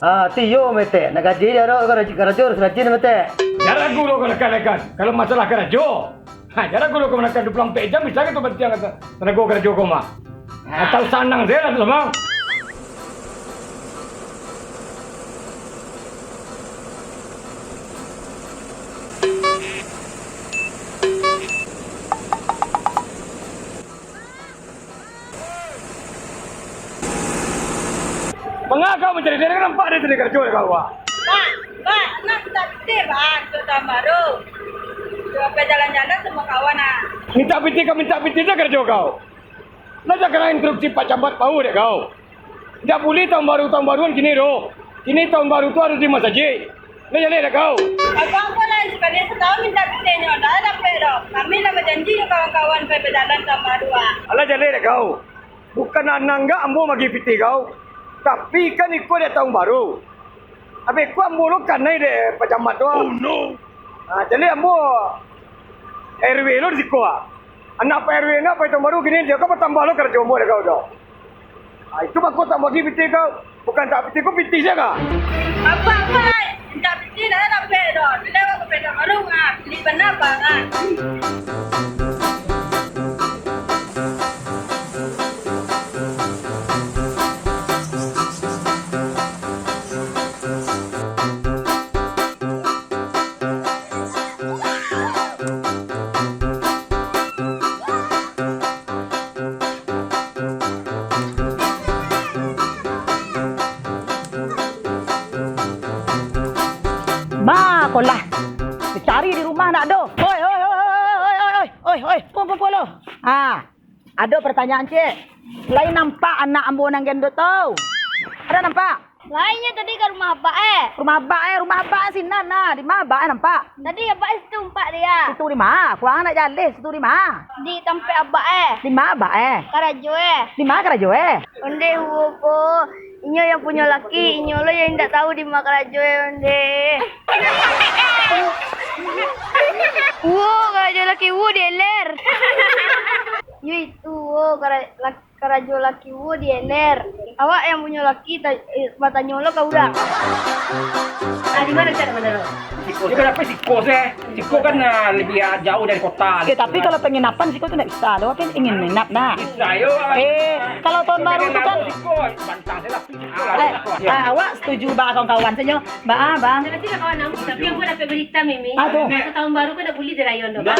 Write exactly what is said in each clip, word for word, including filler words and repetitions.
Ah, tu iyo, Metek. Nak gaji dia, Rok, karajo, karajo harus rajin, Metek. Jan ragu lo kamanakan-kamanakan. Kalau masalah karajo, ha, jan ragu lo kamanakan, dua puluh ampek jam bisa kito bantiang tanago karajo ko mah. Atau sanang sajo lah tu, Samang. Manga kau mancari diri, nampak dek tadi karajo dek kau, ah? Bak, bak, nak mintak pitih, bak, untuak tahun baru. Untuak pai jalan-jalan samo kawan, ah. Mintak pitih kau, mintak pitih sajo karajo kau. Lah jan kanai instruksi Pak Camat baru dek kau. Indak buliah tahun baru-tahun baruan kini doh. Kini tahun baru tu harus di masajik. Lah jaleh dek kau. Abang ko lai sakali satahun mintak pitih nyo, ndak dapek doh. Kami lah bajanji jo kawan-kawan pai bajalan tahun baru, ah. Alah jaleh dek kau. Bukan anang gak ambo magiah pitih kau. Tapi kan iko dek tahun baru. Abih ko ambo lo kanai dek Pak Camat tu, ah. Oh, no. Ah, jadi ambo R W lo di siko, ah. Anak Pak R W nak pai tahun baru kini, jan kau batambah lo karajo ambo dek kau tu. Ah, itu mako tak magiah pitih kau. Bukan tak pitih, kau pitih sajo. Apa-apa, mintak pitih dah dapek doh. Bila awak ka pai tahun baru, ah, pilih bana, Bang, ah. Ba, ko lah. Dicari di rumah ndak ado. Oi, oi, oi, oi, oi, oi, oi, oi, oi, pun, pun, pun lo. Ah, ado pertanyaan, Cik. Lai nampak anak ambo nan gendut tu? Ado nampak? Lainyo tadi ka rumah abak, eh. Rumah abak, eh, rumah abak sinan, nah. Di ma abak, eh, nampak? Tadi abak situ nampak dia. Situ di ma? Kuang nak jaleh, situ di ma? Di tampek abak, eh. Di ma abak, eh? Karajo, eh. Di ma karajo, eh? Onde uwo ko, inyo yang punyo laki, inyo lo yang indak tahu di ma karajo, eh, onde. Uwo, karajo laki uwo di eler. Yo itu, uwo, kara-, lak-, karajo laki uwo di eler. Awak yang punyo laki ta-, eh, batanyo lo ka urang. Ah, di mana cak mana lo? Siko. Dia kenapa siko sih? Siko kan, ah, lebih, ah, jauh dari kota. Eh, tapi kalau penginapan siko tu ndak bisa. Lo kan ingin nginap, nah. Bisa, yo. Eh, kalau tahun baru tu kan siko, bantang sajo lah. Eh, ah, awak setuju ba kawan-kawan sajo. Ba, ah, Bang. Tapi lah kawan aku, tapi aku dapat berita, Mimi. Ah, tu. Masa tahun baru kan ndak buliah dirayo, doh. Nah,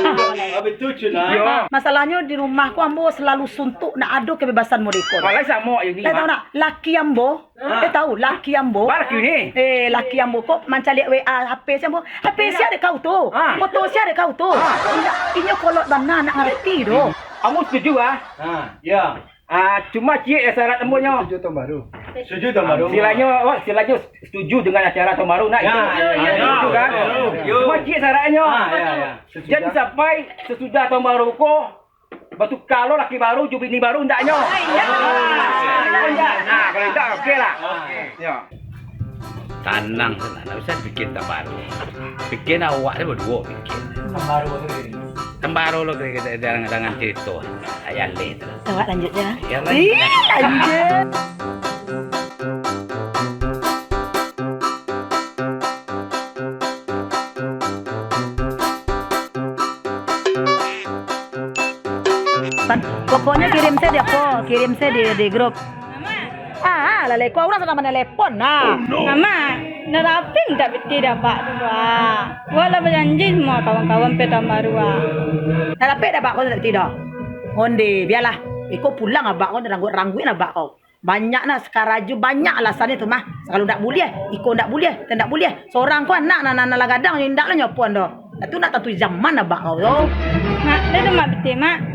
ah, betul, Cun, ah. Yo. Masalahnyo di rumah ko ambo selalu suntuk, ndak ado kebebasan model iko. Malah samo, yo, ni, Lai tahu ndak? Laki ambo, ah, eh, tahu, laki ambo. Ba laki ni? Eh, laki ambo ko mancaliak W A H P sia ambo. H P sia dek kau tu? Ah. Foto sia dek kau tu? Ah. Indak, inyo kolot bana, ndak ngarati doh. Ambo setuju, ah. Ah, ya. Ah, cuma ciek ya syarat ambo nyo. Setuju tahun baru. Setuju tahun baru. Silanyo, awak silanyo setuju dengan acara tahun baru, nak? Ya, itu, ya, ah, ya, setuju, ya, kan? Ya. Cuma ciek syaratnyo. Ah, ya, ya. Setuju. Jan sampai sasudah tahun baru ko, batuka lo laki baru, jo bini baru, ndaknyo. Ah, iya. Ah, kalau indak, oke lah. Oke. Ya. Tanang sajo, ndak usah pikia tambaru. Pikia awak se baduo pikia. Tambaru tu diri. Tambaru lo kito, kito jangan, jangan carito. Ayah leh tu. Awak lanjut ya. Ya, lanjut. Ih, lanjut. Pan-, pokoknyo kirim se di apo? Kirim se di, di grup. Ah, ah, laleko urang sadang manelepon, nah. Mama, ndak dapek mintak pitih dek abak tu, ah. Wak lah bajanji samo kawan-kawan pai tahun baru, ah. Ndak dapek dek abak ko mintak pitih doh. Onde, bialah. Iko pulang abak ko, rangguik-rangguik abak ko. Banyak nah sakarajo, banyak alasannyo tu mah. Sakali ndak buliah, iko ndak buliah, iko ndak buliah. Sorang ko anak nan, nan, nan lah gadang, indak lah nyo apo doh. Dah tu nak tantu zaman abak kau tu. Mak, dah tu, Mak, pitih, Mak.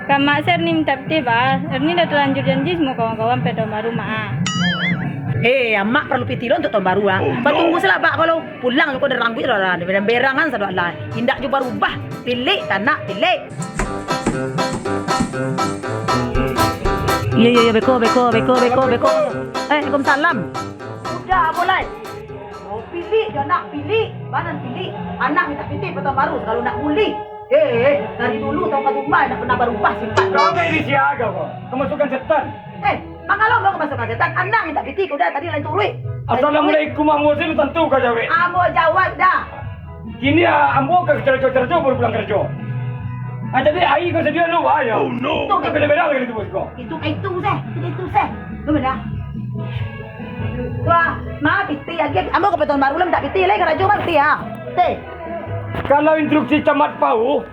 Ka Mak se Erni mintak pitih, bah. Erni dah talanjur janji samo kawan-kawan pai tahun baru, Mak. Hei, Amak paralu pitih lo untuak tahun baru, ah. Batunggu se lah abak kau lo. Pulang lo kau dah rangguik lo lah. Berang-berangan sado lah. Indak jo barubah. Pilik, tanak, pilik. Iyo, iyo, iyo, beko, beko, beko, beko, beko. Eh, waalaikumsalam. Udah, apo lai? Oh, pilik jo anak, pilik. Bana pilik. Anak mintak pitih pai tahun baru, sakali ndak buliah. Eh, eh, dari dulu tau ka tumba, ndak pernah barubah sipat. Kau kayak ini siaga kau. Kemasukan setan. Eh, Mangalo ambo ka masuakkan setan? Anak mintak pitih ko dah tadi lain turuik. Assalamualaikum, ambo sini tantu ka jawek. Ambo jawab dah. Kini, ah, ambo ka karajo-karajo baru pulang karajo. Ah, jadi aia ka sadia lu, ah, yo. Oh, no. Tu ka beda-beda lagi tu, bos ko. Itu ka itu seh, itu ka itu seh. Tu beda. Wah, ma pitih lagi. Ambo ka taun baru lah mintak pitih lai karajo ma pitih, ah. Teh. Kalau instruksi Camat Pauh,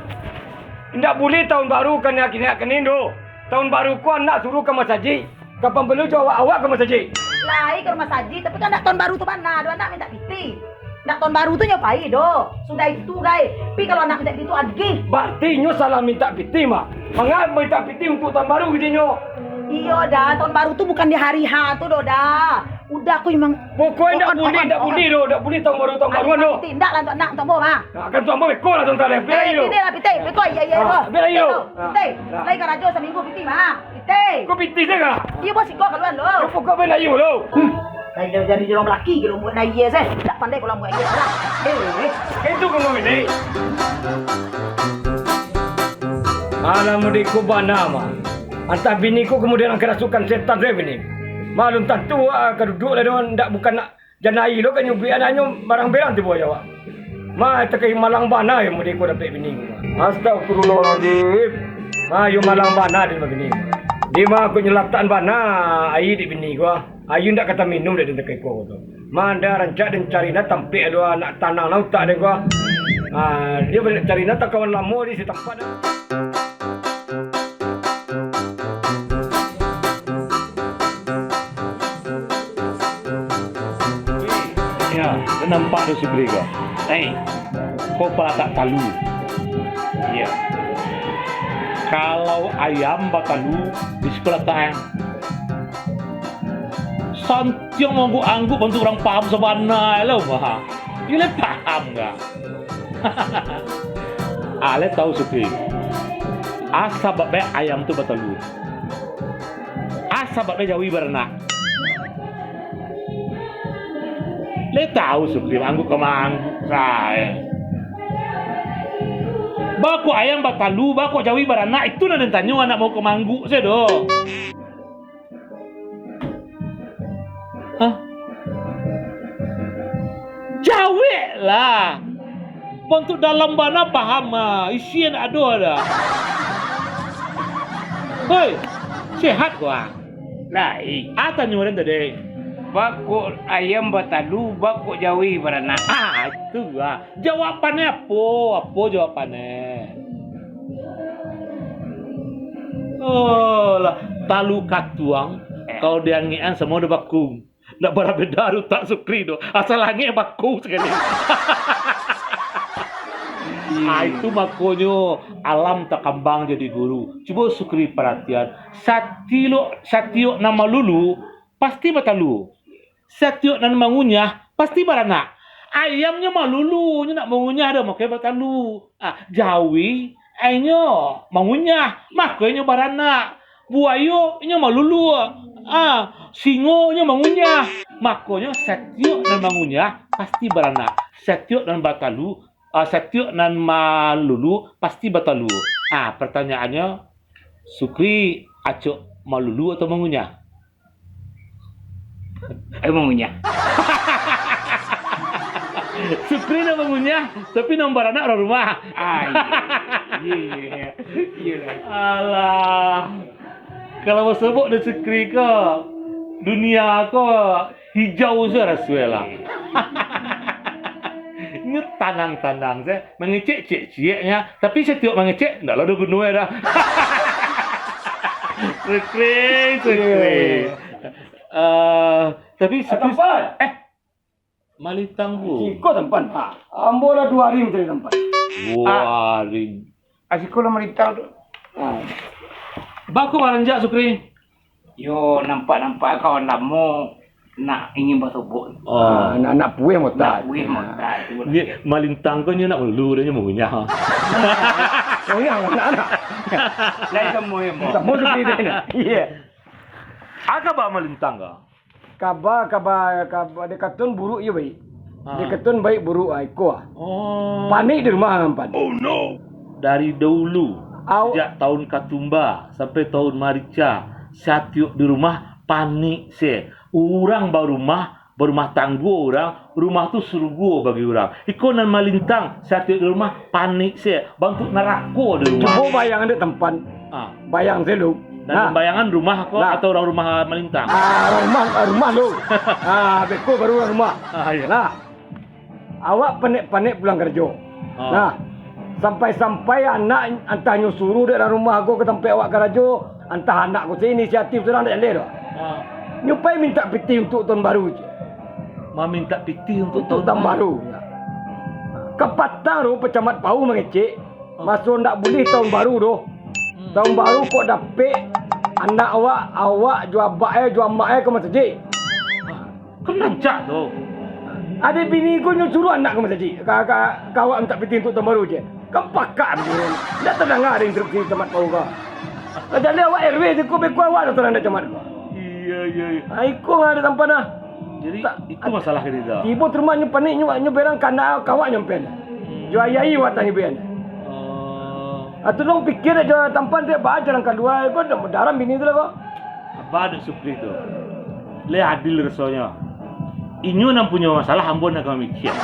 indak buliah taun baru kaniak-kaniak kini do. Taun baru ko anak suruah ka masajik. Kapan baliau jo awak-awak ka masajik? Lai ka masajik, tapi kan ndak taun baru tu bana, do anak mintak pitih. Ndak taun baru tu nyo pai do. Sudah itu, gai. Pi kalau anak mintak pitih tu agih. Berarti nyo salah mintak pitih mah. Manga mintak pitih untuak taun baru gitu nyo? Iyo dah, taun baru tu bukan di hari H tu do dah. Udah aku memang. Pokoknya ndak buliah, ndak buliah do, ndak buliah taun baru, taun baru do. Ndak lah untuak anak, untuak ambo mah. Nah, kan untuak ambo beko lah taun baru. Bela iyo. Pitih lah pitih, beko iya iya. Ah, bela iyo. Pitih. Lai karajo saminggu pitih mah. Pitih. Kok pitih sajo? Iyo, bos, iko kaluan lo. Kok kau main ayu lo? Hmm. Kayak dari jorong laki, kalau buat aia seh. Tak pandai kalau buat aia lah. Eh, eh. Itu kau main ni. Alah, mudiku bana mah. Antah bini ku kemudian kerasukan setan tu, eh, bini. Malum tantu, ah, ka duduk lah, ndak bukan nak Jan aia lo ka nyuguik anaknyo barang-barang tibo jo awak. Ma, takai malang bana yo mode ko dapek bini ko. Astagfirullahaladzim. Ma, yo malang bana dek bini. Dima ko nyelatan bana aia dek bini ko. Aia ndak ka taminum dek den takai ko tu. Ma, ndak rancak den cari na tampek lo nak tanang na utak den ko. Ah, dio baliak cari na takawan lamo di sitampat. Yo, dah nampak tu Sugri ko. Hei, ko palatak talu. Iyo. Kalau ayam batalu, di siko latak, eh. Santiang mangangguk-angguk bantuak urang paham sabana lo, bah. Iyo, lai paham ka? Alai tau Sukri, a sababnyo ayam tu batalu? A sababnyo jawi baranak? Lai tau Sukri, angguak ka maangguak sae. Baa kok ayam batalu, baa kok jawi baranak, itu nan den tanyo, ndak mau ka maangguak sae doh. Hah? Jaweklah! Bantuak dalam bana paham, ah. Isi ndak ado dah. Hoi, sehat ko, ah? Lai. Ah, tanyo den tadi. Baa kok ayam batalu, baa kok jawi baranak? Ah, itu, ah. Jawabannyo apo? Apo jawabannyo? Oh lah, talu katuang, eh, kalau diangek-an samo jo bakung. Ndak bara beda utak Sukri tu. Asal angek bakung sakali. Ah, itu makonyo alam takambang jadi guru. Cubo Sukri paratian, satiok, satiok nan malulu pasti batalu. Satiok nan mangunyah, pasti baranak. Ayamnyo malulu, nyo ndak mangunyah doh, makonyo batalu. Ah, jawi, inyo mangunyah, makonyo baranak. Buayo, inyo malulu. Ah, singo, inyo mangunyah. Makonyo, satiok nan mangunyah, pasti baranak. Satiok nan batalu, ah, satiok nan malulu, pasti batalu. Ah, pertanyaannyo, Sukri acok malulu atau mangunyah? Ayo mangunyah. Sukri nan mangunyah, tapi nan baranak urang rumah. Ah, iyo. Iyo, iyo. Iyolah. Alah. Kalau basobok dek Sukri ko, dunia ko hijau se rasuelah. Nyo tanang-tanang se. Mangecek ciek-cieknyo, tapi satiok mangecek, ndak lah ado gunonyo dah. Sukri, Sukri. Iyo. Eh, tapi Sukri, eh, malintang ko. Siko tampan, ha. Ambo lah duo hari mancari tampan. Duo hari. Ah, siko lah malintang tu. Ha. Baa kok baranjak, Sukri? Yo, nampak-nampak kawan lamo nak ingin basobok. Oh. Ah, nak, nak pueh motak. Nak pueh motak tu. Ni malintang ko nyo nak malulu, dah nyo mangunyah. Mangunyah, nak, nak. Lain samo, yo, mo. Samo seperti itu, nah. Iyo. Aka ba malintang ko? Kaba, kaba, kaba, dikatoan buruak iyo baik. Ah. Dikatoan baik buruak, ah, iko, ah. Oh. Panek di rumah, ampan. Oh, no. Dari dahulu, sejak tahun katumba sampai tahun marica, satiok di rumah Panik se. Urang barumah, barumah tanggo urang, rumah tu surugo bagi urang. Iko nan malintang satiok di rumah, panik se. Bantuak narako di rumah. Cubo bayang dek Tampan. Ah. Bayang se lu. Nah. Dalam bayangan rumah ko Nah. atau urang rumah malintang? Ah, rumah, rumah lu. Ah, beko baru urang rumah. Ah, iya. Nah. Awak panek-panek pulang karajo. Ah. Nah, sampai-sampai anak antah nyo suruh dek urang rumah ko ka tampek awak karajo, antah anak ko se inisiatif surang, dak jaleh doh. Ah. Nyo pai mintak pitih untuak tahun baru je. Mamintak pitih untuak Untuak tahun tahun baru. baru. Kapatang tu Pacamat Pau mangecek, Ah. maso ndak buliah tahun baru doh. Hmm. Tahun baru kok dapek anak awak, awak jo abak e, jo amak e ka masajik. Ah. Kan rancak tu. Ado bini ko nyo suruh anak ka masajik, ka, ka, ka awak mintak pitih untuak tahun baru je. Kan pakak bini ko. Ndak tadanga ado instruksi camat ko. Lah jaleh awak R W siko, beko awak lah surang dek camat ko. Iya, iya, iya. Ha, iko lah ado Tampan lah. Jadi, Tak, itu masalah kita. Tibo di rumah nyo panik, nyo, nyo berang kandak ka awak nyampean. Hmm. Jo ayai awak tanyo bian. Oh. Atu dong pikir ajo Tampan, dia ba jalan kalua, ko daram bini tu lah ko. Abah Dek Supri tu, lai adil rasonyo. Inyo nan punyo masalah, ambo nan ka mamikia.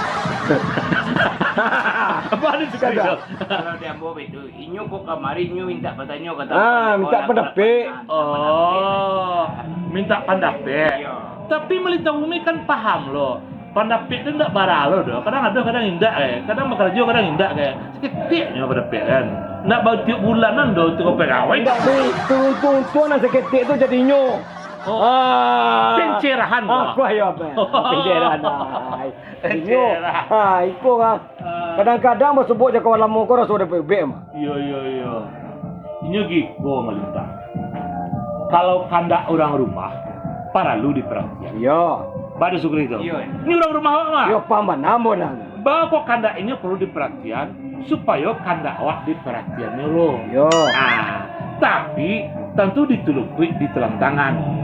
Abah Dek Supri tu. Kalau di ambo baitu, inyo ko kamari inyo mintak batanyo ka Ah, Tampan, mintak ko pandapek. Lah, Oh, mintak pandapek. Iyo. Tapi Malintang Bumi kan paham lo. Pandapek tu ndak bara lo doh. Kadang ado, kadang indak, eh. Kadang bakarajo, kadang indak, eh. Saketek nyo pandapek kan. Ndak batiok bulanan doh tu pegawai. Indak tu, tu untuang-untuang nan saketek tu jadinyo. Oh. Ah. Pencerahan tu, Ah, ah. Kuah yo apa? Pencerahan. Ai. Inyo, Pencerahan. Ah, iko ah. Ah. Kadang-kadang basobok jo kawan lamo ko raso dapek ubek mah. Iyo, iyo, iyo. Inyo giko Malintang. Kalau kandak urang rumah, paralu diparatian. Iyo. Ba Dek Supri tu. Iyo. Ini urang rumah awak mah. Iyo, paham bana ambo nah. Ba ko kandak inyo paralu diparatian, supayo kandak awak diparatian lo. Iyo. Ah, tapi, tantu ditulukuik ditelantangan.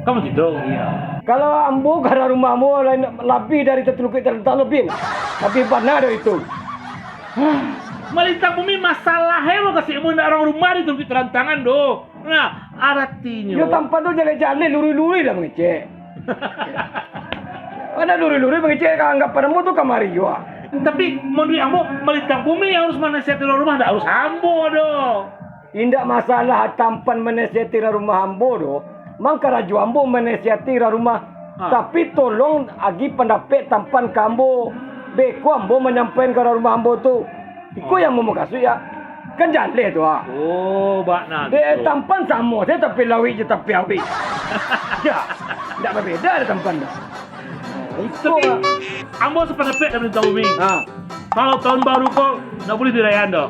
Kan baitu? Iyo. Kalau ambo kandak rumah ambo lain, labiah dari tatulukuik telantangan labiah. Labiah bana dari itu. Malintang Bumi, masalah e lo kasih ambo ndak urang rumah ditulukuik telantangan doh. Nah, aratinyo. Yo, Tampan tu jaleh-jaleh, luruih-luruih lah mangecek. Mana luruih-luruih mangecek, ka anggapan ambo tu kamari juo. Tapi, manuruik ambo, Malintang Bumi yang harus manasihati urang rumah, ndak harus ambo doh. Indak masalah Tampan manasihati urang rumah ambo doh. Mang karajo ambo manasihati urang rumah. Ha. Tapi, tolong agi pandapek Tampan ka ambo. Beko ambo manyampaian ka urang rumah ambo tu. Iko Oh. yang ambo makasuik, ya. Kan jaleh tu, ah. Oh, bak nan Dek tu. Tampan samo se tapi lawik jo tapi awik. Ya, ndak babeda ado Tampan tu. Iko, Tapi, ah. ambo sapandapek dalam Malintang Bumi. Ha. Kalau tahun baru ko, ndak buliah dirayaan doh.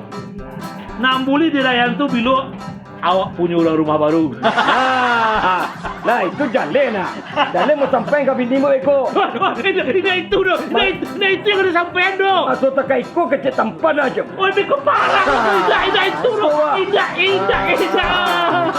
Nan buliah dirayaan tu bilo awak punyo urang rumah baru. Ah, nah, itu jaleh nah. Jaleh mau sampai ka bini mu iko. Indak, indak itu doh. Indak Ma- itu, indak itu yang harus sampaian doh. Maso takah iko kecek Tampan aja. Oh, ini kepala. Ah, Indak, indak itu doh. Iko, ah. Indak, indak, indak.